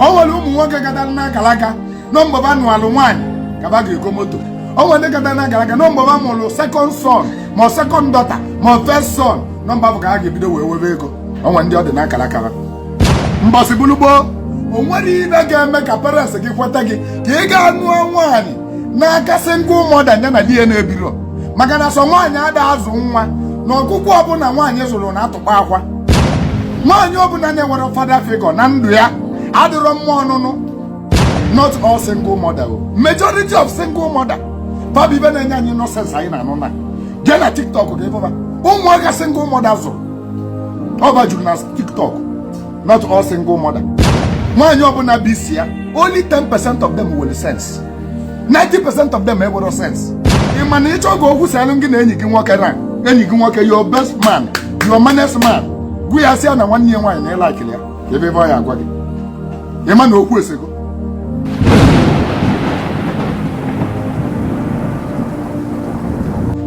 O nwere ụmụ nwoke gatara n'akara aka na mgbe ba nụalụ nwaanyị ka ba ga-ego moto. O nwere ndị gatara n'akara aka na mgbe ba mụrụ second son ma second daughter ma first son, na mgbe bụ ka ha ga-ebido wee webe ego. O nwere ndị ọ dị n'akara aka ha. Mbọsị bụlụ gboo, o nwere ibe ga-eme ka parents gị kweta gị ka ị gaa nụọ nwaanyị n'aka single mother ya na di ya na-ebiro, maka na sọ nwaanyị ada azụ nwa na ọkụkọ ọbụla nwaanyị zụrụ na-atụkpa akwa. Nwaanyị ọbụla na-enwere father figure na ndụ ya adịrọ mma ọnụnụ. Not all single mother o, majority of single mother fa bụ ibe na-enye anyị nonsense anyị na-anụ na jee na TikTok ka ịfụba ụmụaka single mother zụrụ ọba juru na TikTok. Not all single mother. Nwaanyị ọbụla bụ isi ya, only 10% of them nwere sense, 90% of them enwero sense. Ị ma na ịchọ ka okwu selụ gị na enyi gị nwoke, na enyi gị nwoke, your best man, your manest man, gwu ya sị ya na nwanne ya nwaanyị na ịlakịrị ya, ka ebe ebe ọ ya agwa gị, ị ma na okwu esego.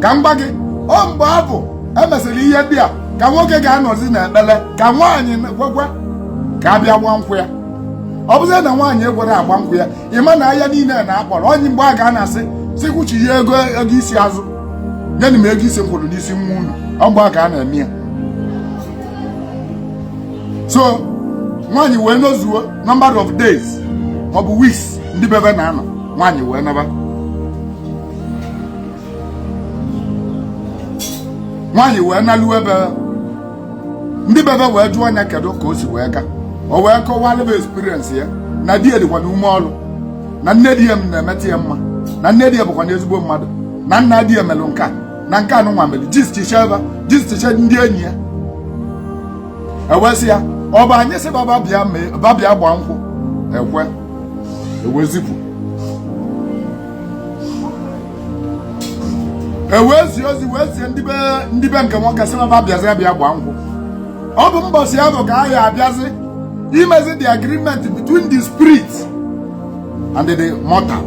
Ka m gwa gị, ọ mgbe abụ emesịrị ihe ndị a ka nwoke ga-anọzi n'ekpele ka nwaanyị gwekwe ka a bịa gba nkwụ ya. Ọ bụzie na nwaanyị egwere agba nkwụ ya, ịma na ahịa niile na-akpọrọ onye mgbe a ga na-asị si kwuchi ya ego ego isi azụ nyenụ m ego isi m kwụrụ n'isi nwa unu. Ọ mgbe a ka a na-eme ya. So nwaanyị wee nozuo number of days maọbụ weeks ndị bebe na-anọ, nwaanyị wee naba. Nwaanyị wee naluo ebe ndị bebe wee jụọ anya kedu ka o si wee gaa. O wee kọwalụ experience ya na di ya dịkwa n'ume ọrụ, na nne di ya m na-emetụ ya mma, na nne di ya bụkwa na ezigbo mmadụ, na nna di ya melụ nke a na nke anụnwa mere jisticha ebe jisticha ndị enyi ya. Ewesị ya ọ bụ anyị sị baba bịa mee babịa gbaa nkwụ ekwe ewezipụ ewee zie ozi wee zie ndị be nke nwoke sị baba bịazi bịa gbaa nkwụ. Ọ bụ mbọsị ahụ ka a ya abịazi imezi the agreement between the spirit and the mortal.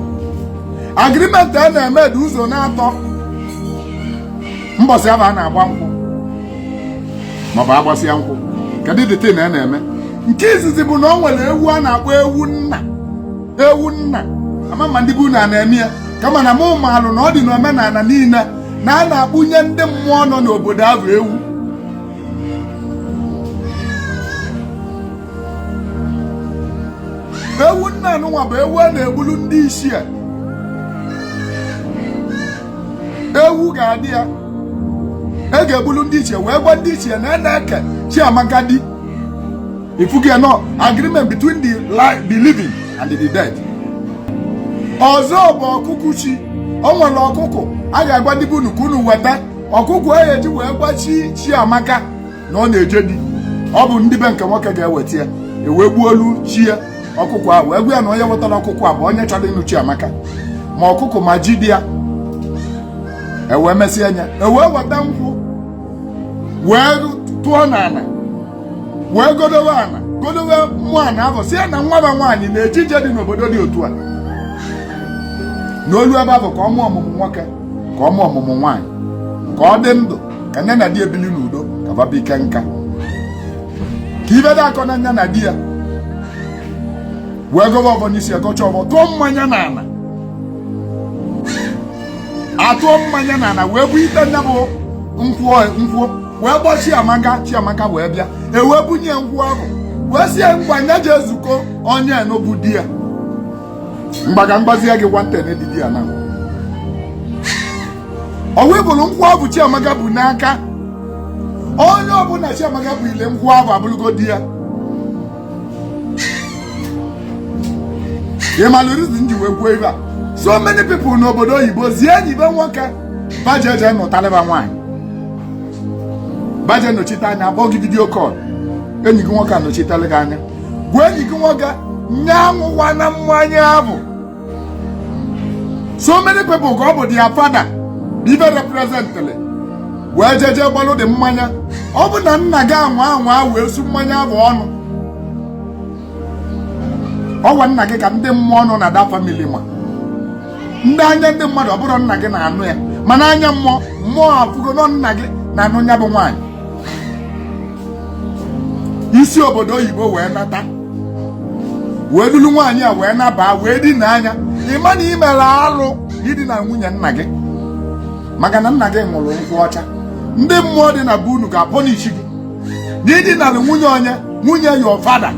Agreement a na-eme dị ụzọ na-atọ. Mbọsị ahụ a na-agba nkwụ maọbụ agbasịa nkwụ, kedu the thing a na-eme? Nke izizi bụ na ọ nwere ewu a na-akpọ ewu nna. Ewu nna, ama ma ndị bụ na na-eme ya, kama na mụ maalụ na ọ dị n'omenala niile na a na-akpụnye ndị mmụọ nọ n'obodo ahụ ewu. Ewu nna anụnwa bụ ewu a na-egbulu ndị ichie. Ewu ga-adị ya, e ga-egbulu ndị ichie wee gwa ndị ichie na a na-eke Chiamaka di ifugi no agreement between the living and the dead. Ọzọ bụ ọkụkụ chi. O nwere ọkụkụ a ga-agwa ndị be unu ka unu weta ọkụkụ a ga-eji wee gwa chi Chiamaka na ọ na-eje di. Ọ bụ ndị be nke nwoke ga-eweta ya, ewee gbuolu chi ya ọkụkụ ahụ wee gwa ya na onye wetara ọkụkụ a bụ onye chọrọ ịnụ Chiamaka, ma ọkụkụ ma ji dị ya. Ewee mesịa anya, ewee weta nkwụ wee tụọ n'ala, wee godowe ana, godowe mmụọ ana ahụ, si ya na nwa ba nwaanyị na-eje ije dị n'obodo dị otu a na olu ebe ahụ, ka ọ mụọ ọmụmụ nwoke, ka ọ mụọ ọmụmụ nwaanyị, ka ọ dị ndụ, ka nne na di ebili n'udo, ka baba ike nka, ka ibe dị akọ na nya na di ya. Wee gọba ọbọ n'isi ya, gọcha ọbọ, tụọ mmanya n'ala, atụọ mmanya n'ala, wee bụ ite nya bụ nkwụ nkwụ wee gbọ Chiamaka. Chiamaka wee bịa, e wee bunye nkwụ ahụ, wee sie ngwa nya ji ezukọ onye enobụ di ya. Mgbaga mgbazie gị nwantene dị di ya na ọ wepụrụ nkwụ ahụ Chiamaka bụ n'aka. Onye ọbụla Chiamaka bụ ile nkwụ ahụ abụrụgo di ya. Ị malụ reason ji wee kwuo ibe a? So many people n'obodo oyibo zie enyi be nwoke baje eje nụtalịba nwaanyị, baje nọchite anya, akpọ gị video call, enyi gị nwoke anọchitele gị anya, gwa enyi gị nwoke nye anwụwa na mmanya ahụ. So many people ka ọ bụ their father ibe representịrị wee jeje gbalụ dị mmanya. Ọ bụ na nna gị anwa anwa wee su mmanya ahụ ọnụ, ọwa nna gị ka ndị mmụọ nọ na that family, ma ndị anya ndị mmadụ ọ bụrụ nna gị na-anụ ya, mana anya mmụọ, mmụọ afụgo nọ nna gị na-anụ ya bụ nwaanyị. Isi obodo oyibo wee nata. Wee dulu nwaanyị a wee nabaa wee dina anya. Ị ma na ị mere alụ idina nwunye nna gị, maka na nna gị ṅụrụ nkwụ ọcha. Ndị mmụọ dị na be unu ga-apunish gị na idinara nwunye onye, nwunye your father.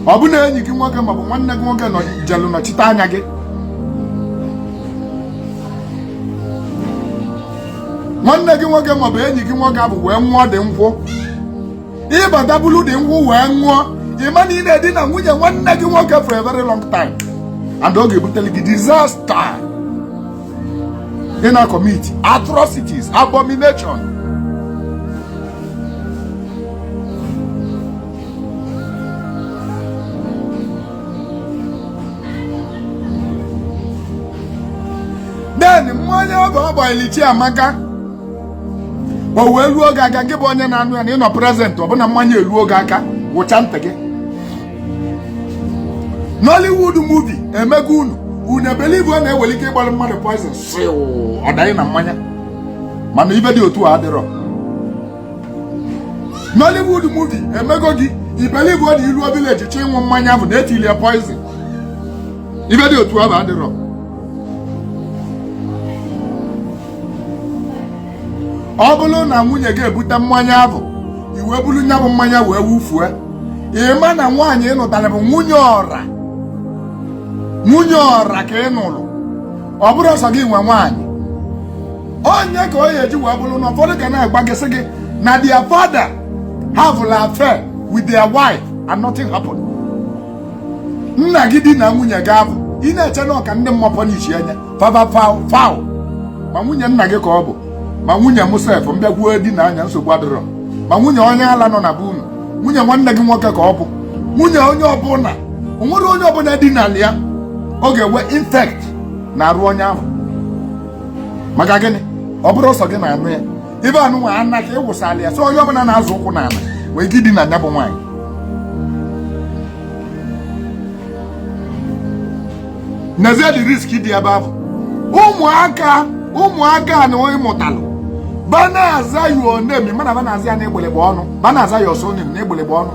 Ọ bụ na enyi gị nwoke maọbụ nwanne gị nwoke nọ jelu nọchite anya gị. Nwanne gị nwoke maọbụ enyi gị nwoke abụ wee ṅụọ dị nkwụ, ịbata bulu dị nkwụ wee ṅụọ, ịma na ị na-edina nwunye nwanne gị nwoke for a very long time, and ọ ga-ebutere gị disaster. Ị na-commit atrocities, abomination. Then mmanya ọ bụ ọgbaili Chiamaka, o wee luo oge aka. Gị bụ onye na-anụ ya na ịnọ present, ọbụna mmanya eluo oge aka, wụcha ntị gị. Nollywood movie emego unu, unu ebelieve ọ na-ewere ike ịgbalụ mmadụ poison siụ ọ daghị na mmanya. Mana ibe dị otu a adịrọ. Nollywood movie emego gị ibelieve ọ na iluo village chọ ịṅụ mmanya bụ na etili ya poison. Ibe dị otu ahụ adịrọ. Ọ bụrụ na nwunye gị ebute mmanya ahụ, iwe bulu nya bụ mmanya wee wufue, ịma na nwaanyị ị nụtara bụ nwunye ọra. Nwunye ọra ka ị nụrụ. Ọ bụrụ ọsọ gị nwe nwaanyị, onye ka ọ ga-eji wee bụrụ na ụfọdụ ga na-agba gị, sị gị na their father have an affair with their wife and nothing happened. Nna gị di na nwunye gị ahụ, ị na-eche na ọka ndị mmụọ punish anya fava foul foul. Ma nwunye nna gị ka ọ bụ, ma nwunye m sef mbịakwuo di na anya, nsogbu adịrọ. Ma nwunye onye ala nọ na be unu, nwunye nwanne gị nwoke ka ọ bụ, nwunye onye ọbụla, o nwere onye ọbụla dị n'ala ya, ọ ga-enwe infect na arụ onye ahụ. Maka gịnị? Ọ bụrụ ọsọ gị na-anụ ya, ibe anụ nwa ana ka ịwụsala ya, so onye ọbụla na-azụ ụkwụ n'ala nwee ike ịdị na ya bụ nwaanyị. N'ezie, the risk dị ebe ahụ. Ụmụaka, ụmụaka na onye mụtalụ ba na-aza your name, mana ba na-aza ya na egbelegbe ọnụ, ba na-aza your surname na egbelegbe ọnụ.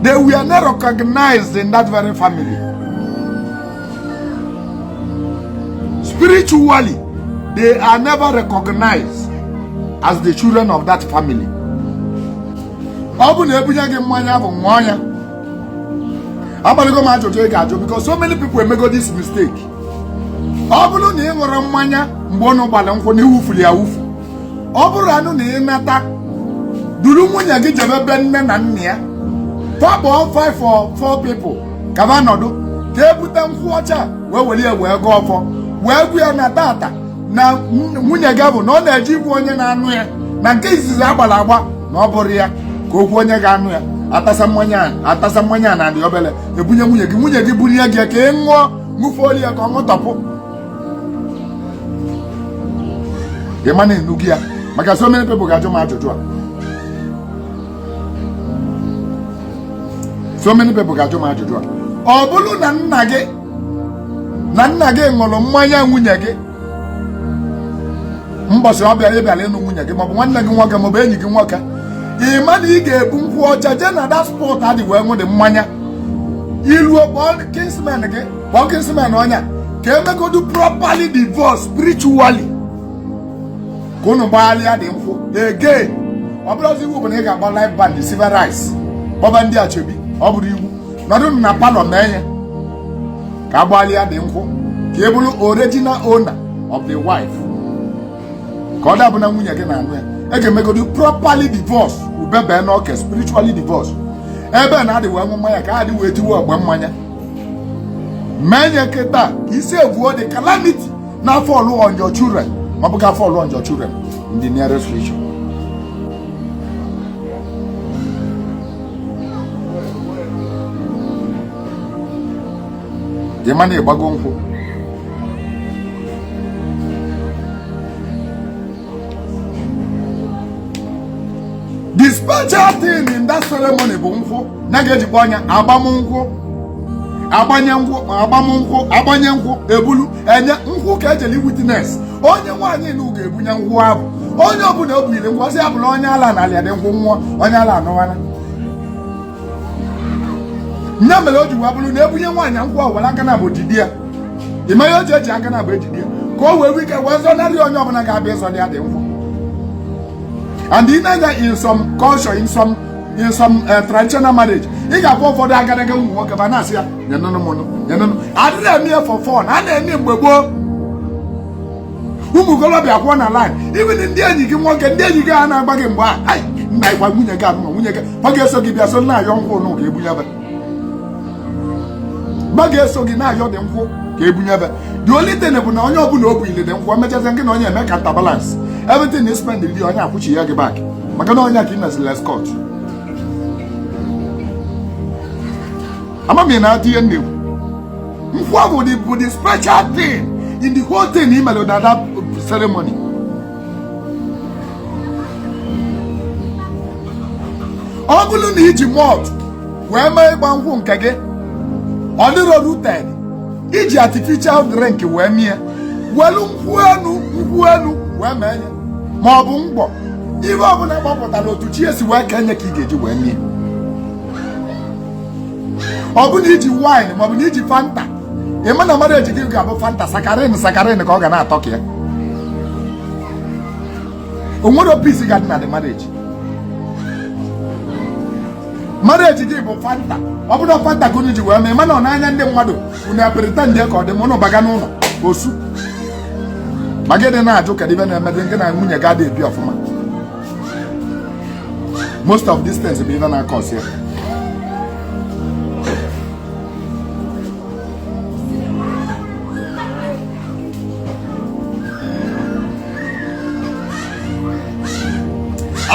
They were not recognized in that very family. Spiritually, they are never recognized as the children of that family. Ọ bụ na ebunye gị mmanya bụ ṅụọ ya. Agbaligo m ajụjụ ị ga-ajụ, because so many people emego this mistake. Ọ bụrụ na ị ṅụrụ mmanya mgbe ụnụ gbara nkwụ na iwufuru ya awufu, ọ bụrụ anụ na ị nata duru nwunye gị jebe be nne na nna ya, fakpọọ five or four people ka ba nọdụ ka ebute nkwụ ọcha wee were ya wee gọọ ọfọ, wee gwu ya na tata na nwunye gị bụ na ọ na-eji igwe onye na-anụ ya na nke izizi agbara agba na ọ bụrụ ya ka okwu onye ga-anụ ya. Atasa mmanya, atasa mmanya na adị obele, ebunye nwunye gị. Nwunye gị bulie gị ka ị ṅụọ, ṅụfuolu ya ka ọ ṅụtọpụ. Ị ma na enugu ya, maka so many people ga-ajụ m ajụjụ a. So many people ga-ajụ m ajụjụ a. Ọ bụrụ na nna gị, na nna gị ṅụrụ mmanya nwunye gị mbọsị ọ bịara ịbịara ịnụ nwunye gị, maọbụ nwanne gị nwoke, maọbụ enyi gị nwoke, ị ma na ị ga-ebu nkwụ ọcha jee na that spot adị wee ṅụ dị mmanya. Iluo, kpọọ kinsman gị, kpọọ kinsman ọnya ka emegodu properly divorce spiritually, ka unu gbaghalịa dị nkwụ again. Ọ bụrụzi iwu bụ na ị ga-agba live band, silver rice, kpọba ndị achebi. Ọ bụrụ iwu, nọdụ na parlour mee ya ka agbaghalịa dị nkwụ, ka ị bụrụ original owner of the wife, ka ọ dabụ na nwunye gị na-anụ ya. E ga-emegodu properly divorce, ubebe n'oke spiritually divorce ebe na-adị wee ṅụ mmanya ka adị wee tiwe ọgba mmanya mee nye kịta ka isi evuo the calamity na fall on your children, ma ọ bụ ga fall on your children in the nearest future. Ị ma na ịgbago nkwụ. The special thing in that ceremony bụ nkwụ na ga-ejikwa ọnya agbamnkwụ, agbanye nkwụ, agbamnkwụ, agbanye nkwụ, ebulu enye nkwụ ka ejeli witness. Onye nwaanyị na ga-ebunye nkwụ ahụ. Onye ọbụla o bunyere nkwụ, ọsị ya bụrụ onye ala na alịa dị nkwụ nwụọ, onye ala anụwana. Nya mere o ji wee bụrụ na ebunye nwaanyị nkwụ ahụ, were aka na abụ jide ya. Ịma ihe o ji eji aka na abụ ejide ya? Ka o wee nwee ike wee zọnarị onye ọbụla ga-abịa ịzọrị ya dị nkwụ. And ị na-anya, in some culture, in some traditional marriage, ị ga-afụ ụfọdụ agadaga ụmụ nwoke ba na-asị ya, "Nyenụnụ m nụ, nyenụnụ." Adịrị eme ya for fun. A na-eme mgbe gboo, ụmụ okorobịa kwụọ na line. Even ndị enyi gị nwoke, ndị enyi gị a na-agba gị mgbe a, ai, nna, ịgwa nwunye gị anụnwa, nwunye gị ọ ga-eso gị bịa so na-ayọ nkwụ nụ ka ebunyebe ba, ga-eso gị na-ayọ dị nkwụ ka ebunyebe. The only thing bụ na onye ọbụla o bu ile dị nkwụ, emechazi gị na onye eme counter balance everything is spend dị, onye akwụchi ya gị back, maka na onye ka ị meziri escort. Amami na-atụ ihe na-ekwu. Nkwụ ahụ bụ the special thing in the whole thing i mere na that ceremony. Ọ bụrụ na iji malt wee mee ịgba nkwụ nke gị, ọ dịrọ rooted. Iji artificial drink wee mie, welu nkwụ enu, nkwụ enu wee mee ya, ma ọ bụ mgbọ, ihe ọbụla gbapụtara otu chi esi wee kenye ka ị ga-eji wee mie. Ọ bụ na iji wine ma ọ bụ na iji Fanta, ịma na marriage gị ga-abụ Fanta saccharin saccharin ka ọ ga na-atọ ka ya. O nwere peace ga-adị na the marriage. Marriage gị bụ Fanta. Ọ bụrụ Fanta ka unu ji wee mee, mana ọ n'anya ndị mmadụ unu pretend ka ọ dị ma unu baga n'ụlọ osu ma gị dị na-ajụ kedu ibe na-eme gị na nwunye gị adị ebi ọfụma. Most of these things bụ ibe na-akọsi ya.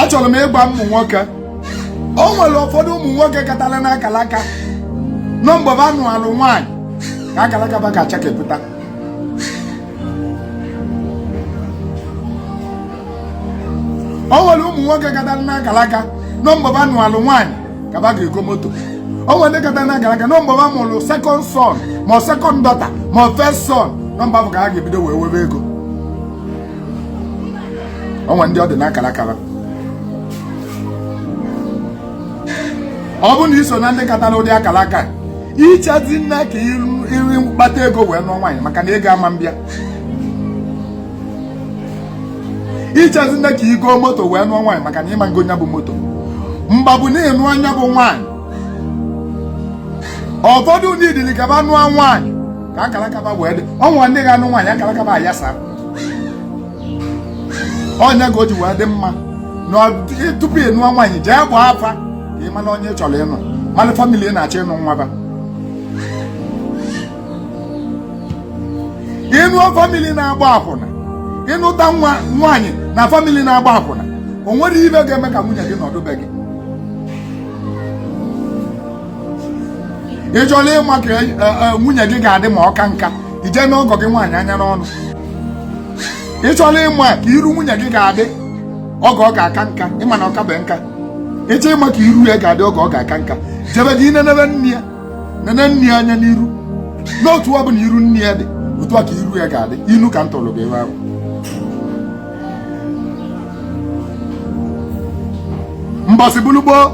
Achọrọ m ịgba ụmụ nwoke, o nwere ụfọdụ ụmụ nwoke katara n'akalaka nọ mgbe ba nụ alụ nwaanyị ka akalaka ba ga-achakepụta. O nwere ụmụ nwoke katara n'akalaka nọ mgbe ba nụ alụ nwaanyị ka ba ga-ego moto. O nwere ndị katara n'akalaka nọ mgbe ba mụrụ second son, ma second daughter, ma first son, nọ mgbe ahụ ka ha ga-ebido wee webe ego. O nwere ndị ọ dị n'akalaka ba. Ọ bụ na iso na ndị katara ụdị akalaka, ichezi nne ka iri mkpata ego wee nụọ nwaanyị, maka na ego ama mbịa. Ichezi nne ka igo moto wee nụọ nwaanyị, maka na ịma ngo nya bụ moto mgbabụ na ịnụ anya bụ nwaanyị. Ụfọdụ ndị idili kaba nụọ nwaanyị ka akalakaba wee dị. Ọnwa ndị ga-anụ nwaanyị akalakaba ayasa ọnya ka o ji wee dị mma na tupu ị nụọ nwaanyị, jee gbaa afa ka ị mara onye ị chọrọ ịnụ, mara family ị na-achọ ịnụ nwa ba. Ịnụọ family na-agba akwụna, ịnụta nwa nwaanyị na family na-agba akwụna, o nwere ibe ga-eme ka nwunye gị nọdụ be gị. Ị chọrọ ịma ka nwunye gị ga-adị ma ọ ka nka, ije n'ọgọ gị nwaanyị anya n'ọnụ. Ị chọrọ ịma ka iru nwunye gị ga-adị oge ọ ga-aka nka, ịma na ọ kabe nka, ịchọ ịma ka iru ya ga-adị oge ọ ga-aka nka, jebe gị nenebe nne ya, nene nne ya anya n'iru. N'otu ọ bụla iru nne ya dị, otu a ka iru ya ga-adị. Inu ka m tụrụ gị ebe ahụ. Mbọsị bụrụ gboo,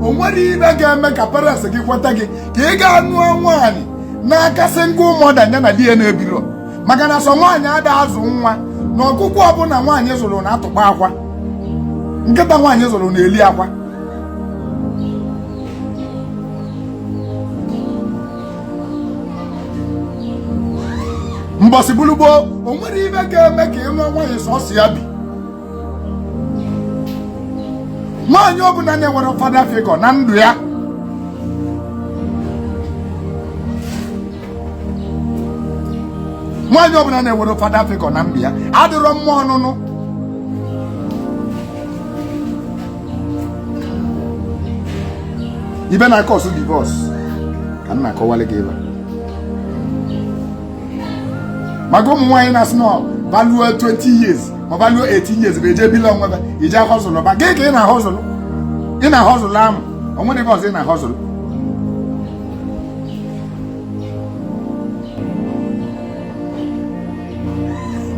o nwere ibe ga-eme ka parents gị kweta gị ka ị gaa nụọ nwaanyị n'aka single mother ya na di ya na-ebiro, maka na sọ nwaanyị ada azụ nwa na ọkụkọ ọbụla nwaanyị zụrụ na-atụkpa akwa, nkịta nwaanyị zụrụ na-eli akwa. Mbọsị bụrụ gboo, o nwere ibe ga-eme ka ị nụọ nwaanyị sọsọ ya bi. Nwaanyị ọbụla na-enwere father figure na ndụ ya, nwaanyị ọbụla na-enwere father figure na ndụ ya adịrọ mma ọnụnụ. Ibe na-acause divorce ka m na-akọwalị gị ebe a. Maka ụmụ nwaanyị na-asị na valuo 20 years ma valuo 18 years bụ eje bila onwe ba, ije ahọzụlụ ba gị ka ị na-ahọzụlụ, ị na-ahọzụlụ amụ onwere ebe ọzọ ị na-ahọzụlụ.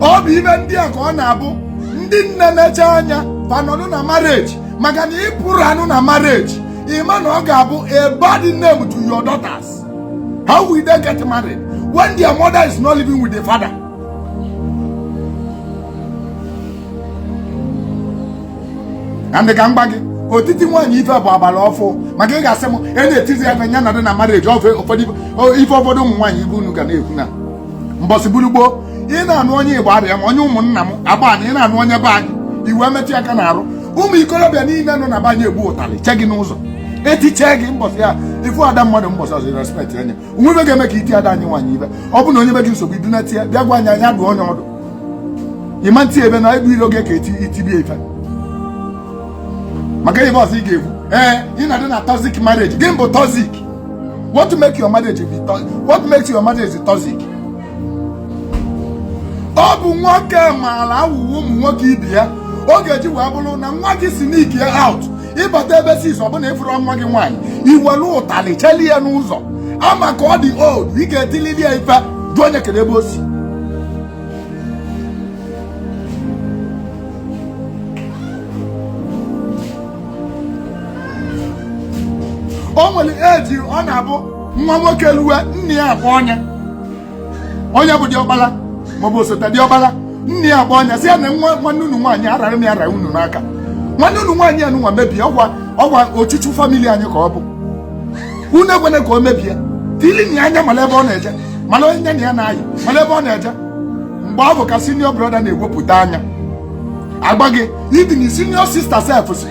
Ọ bụ ibe ndị a ka ọ na-abụ ndị nne na-eche anya fanọdụ na marriage, maka na ị pụrụ anụ na marriage. Ịma na ọ ga-abụ a bad name to your daughters. How will they get married when their mother is not living with the father? And ka m gwa gị, otiti nwaanyị ife bụ agbara ọfụ, maka ị ga-asị m e na-etizi ya nya na dị na marriage ofe ụfọdụ ife. Ụfọdụ ụmụ nwaanyị ibe unu ga na-ekwu na mbọsị buru gboo, ị na-anụ onye Igbo arịa ma onye ụmụnna m agba na ị na-anụ onye be anyị iwe metụ aka na-arụ. Ụmụ ikorobịa niile nọ na be anyị egbu ụtalị che gị n'ụzọ, etiche gị mbọsị ya ifu ada mmadụ mbọsị ọzọ, respect anya onwe ibe ga-eme ka iti ada anyị nwaanyị ibe. Ọ bụ na onye be gị nsogbu iduna tie, bịa gwa anyị, anya dụọ onye ọdụ. Ịma ntị ebe na egbu ilo gị ka eti itibie ife maka ife ọzọ ị ga-ekwu. Ee, ị na-adị na toxic marriage. Gịnị bụ toxic? What make your marriage be what makes your marriage toxic? Ọ bụ nwoke maara awụwa ụmụ nwoke ibi ya ọ ga-eji wee bụrụ na nwa gị sneak out ịbata ebe 6, ọ bụ na ịfụrụ nwa gị nwaanyị, iwelu ụtalị cheli ya n'ụzọ ama ka ọ dị old, ị ga-etilili ya ife, jụọ onye kere ebe o si. O nwere eji ọ na-abụ nwa nwoke luwe, nne ya akpọ ọnya, onye bụ diọkpara maọbụ osote diọkpara, nne ya akpọ ọnya, si ya na nwa nwanne unu nwaanyị arara m ya ara unu n'aka. Nwanne unu nwaanyị ya nụnwa mebie ọgwa ọgwa ochuchu family anyị ka ọ bụ. Unu ekwene ka o mebie. Tili ya anya, mara ebe ọ na-eje, mara onye na ya na-ayị, mara ebe ọ na-eje. Mgbe ọ bụ ka senior brother na-ewepụta anya agba gị, even senior sister sef,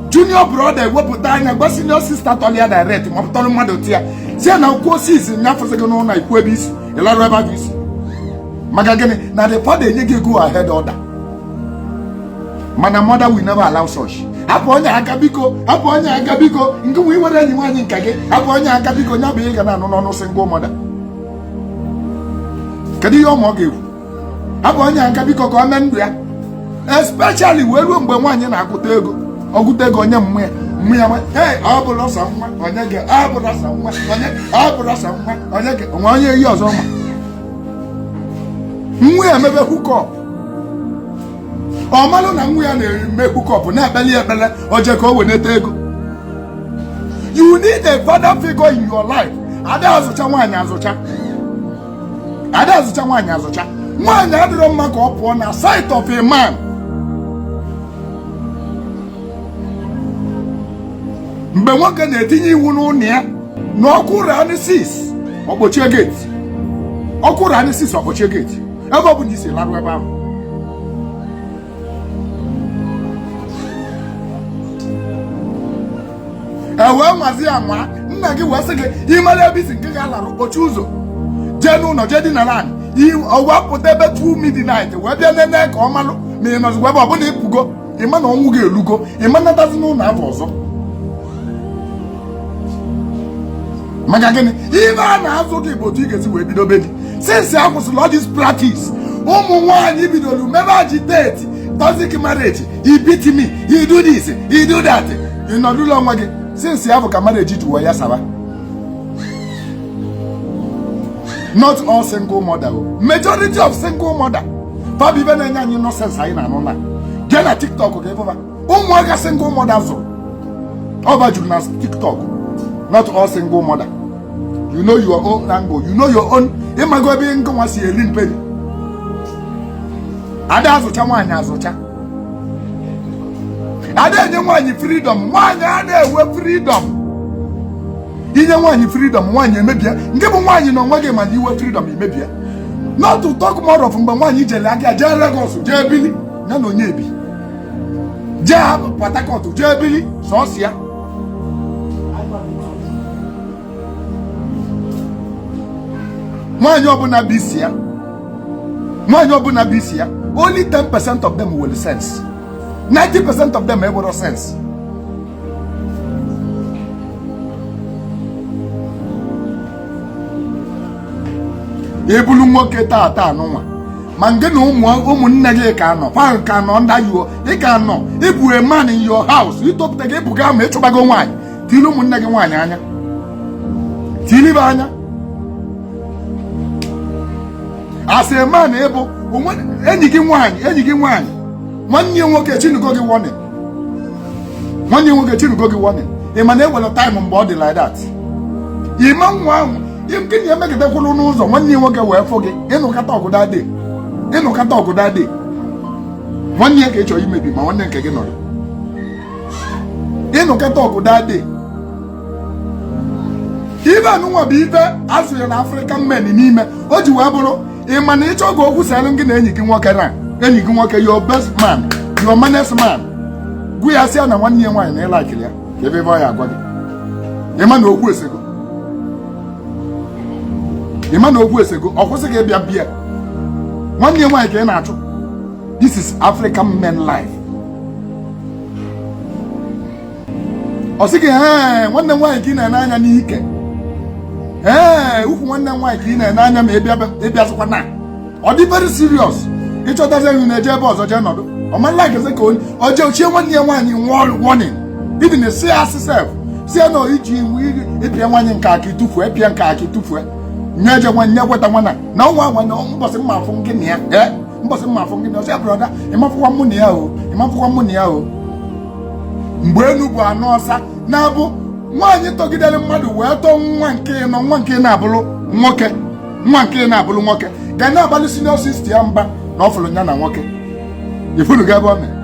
junior brother ewepụta anya gwa senior sister tọrọ ya direct ma ọ bụ tọrọ mmadụ ti ya, si ya na kwuo osisi nyafụsị gị n'ụlọ, ikwu ebe isi ịlarụ ebe ahụ isi. Maka gịnị? Na the father enye gị go ahead order, mana mother will never allow such. Hapụ onye aka biko, hapụ onye aka biko, nke nwe nwere enyi nwaanyị nke gị, hapụ onye aka biko. Nya bụ ihe ga na-anụ n'ọnụ single mother. Kedu ihe ọma ọ ga-ekwu? Hapụ onye aka biko ka ọ mee ndụ ya, especially wee ruo mgbe nwaanyị na-agụta ego, ọgụta ego onye mmụ ya mmụ ya nwa. Ee, ọ bụrụ ọsọ nwa onye gị, ọ bụrụ ọsọ nwa onye, ọ bụrụ ọsọ nwa onye gị onwe onye ihe ọzọ ma nwa ya emebe hookup. Ọ malụ na nwa ya na-eme hookup, na-ekpeli ekpele oje ka o weneta ego. You need a father figure in your life. Ada azụcha nwaanyị azụcha, ada azụcha nwaanyị azụcha. Nwaanyị adịrọ mma ka ọ pụọ na sight of a man. Mgbe nwoke na-etinye iwu n'ụlọ ya na ọkụ ranị 6, ọkpọchie gate. Ọkụ ranị 6, ọkpọchie gate. Ebe ọ bụ na isi larụ ebe ahụ, e wee nwazi ya nwa nna gị wee sị gị ịmara ebe isi nke ga-alarụ, kpọchie ụzọ, jee n'ụlọ, jee dinara anyị. Ọ wee pụta ebe 2 midnight wee bịa nene ka ọ malụ ma ị nọzikwa ebe ọ bụla. Ịpụgo, ịma na ọnwụ ga-elugo, ịma natazi n'ụlọ afọ ọzọ. Maka gịnị? Ibe a na-azụ gị bụ otu ị ga-esi wee bido be di. Since a kwụsịrị all this practice, ụmụ nwaanyị bidoro mebe agitate toxic marriage. He beat me, he do this, he do that. Ị nọdụlọ onwe gị. Since ya bụ ka marriage ji wee ya saba. Not all single mother o, majority of single mother fabi ibe na-enye anyị nonsense anyị na-anụ na jee na TikTok ka ịfụba ụmụaka single mother zụrụ ọba juru na TikTok. Not all single mother. You know your own angle, you know your own. Ịmago ebe ngụnwa si eri mperi. Ada azụcha nwaanyị azụcha, ada enye nwaanyị freedom. Nwaanyị a na-enwe freedom, inye nwaanyị freedom, nwaanyị emebie. Nke bụ nwaanyị na onwe gị mana iwe freedom emebie. Not to talk more of mgbe nwaanyị jere aka jee Lagos, jee bili ya na onye ebi, jee Port Harcourt, jee bili sọọsị ya. Nwaanyị ọbụla bụ isi ya, nwaanyị ọbụla bụ isi ya, only 10% of them will sense, 90% of them enwero sense. Ebulu nwoke tata anụnwa ma ngị na ụmụnne gị ka nọ fa ka nọ nda yuo, ị ka nọ ịbụ a man in your house. Ịtọpụta gị ịbụga ma ịchụbago nwaanyị, tiri ụmụnne gị nwaanyị anya, tiribe anya. As a man ịbụ enyi gị nwaanyị, enyi gị nwaanyị, nwanne ya nwoke chinugo gị warning, nwanne ya nwoke chinugo gị warning. Ị ma na ewere time mgbe ọ dị like that. Ime nwa ahụ gịnị emegidekwuru n'ụzọ nwanne ya nwoke wee fụ gị, ịnụkata ọgụ that day, ịnụkata ọgụ that day, nwanne ya ka ị chọrọ imebi, ma nwanne nke gị nọrọ ịnụkata ọgụ that day. Ibe anụnwa bụ ife azụrụ na African men n'ime o ji wee bụrụ. Ị ma na ịchọ ga okwu selu gị na enyi gị nwoke, na enyi gị nwoke, your best man, your manest man, gwu ya sị ya na nwanne ya nwaanyị na ịlakiri ya, ka ebe ebe ọ ya agwa gị. Ị ma na okwu esego, ị ma na okwu esego, ọ kwụsị gị ịbịa bịa nwanne ya nwaanyị ka ị na-achụ. This is African men life. Ọ sị gị, ee, nwanne m nwaanyị ka ị na-ene anya n'ike, ee, ukwu nwanne m nwaanyị ka ị na-ene anya, ma ịbịazikwa na ọ dị very serious. Ịchọtazi enyi na-eje ebe ọzọ jee nọdụ ọmalakeze ka onye oje ochie nwanne ya nwaanyị warning, even si asị sef si ya na iji ịpịa nwaanyị nke aka itufue, ịpịa nke aka itufue, nye eje nwa nye gweta nwana na nwa nwa na mbọsị mma afụ gị na ya, ee, mbọsị mma afụ gị na ọsị ya, brother, ịmafụkwa mụ na ya o, ịmafụkwa mụ na ya o. Mgbe enu bụ anụ ọsa na-abụ nwaanyị tọgidere mmadụ wee tọọ nwa nke ịnọ, nwa nke na-abụrụ nwoke, nwa nke na-abụrụ nwoke ga na-abalị senior sister ya mba na ọ fụrụ ya na nwoke. Ifunugo ebe o mee.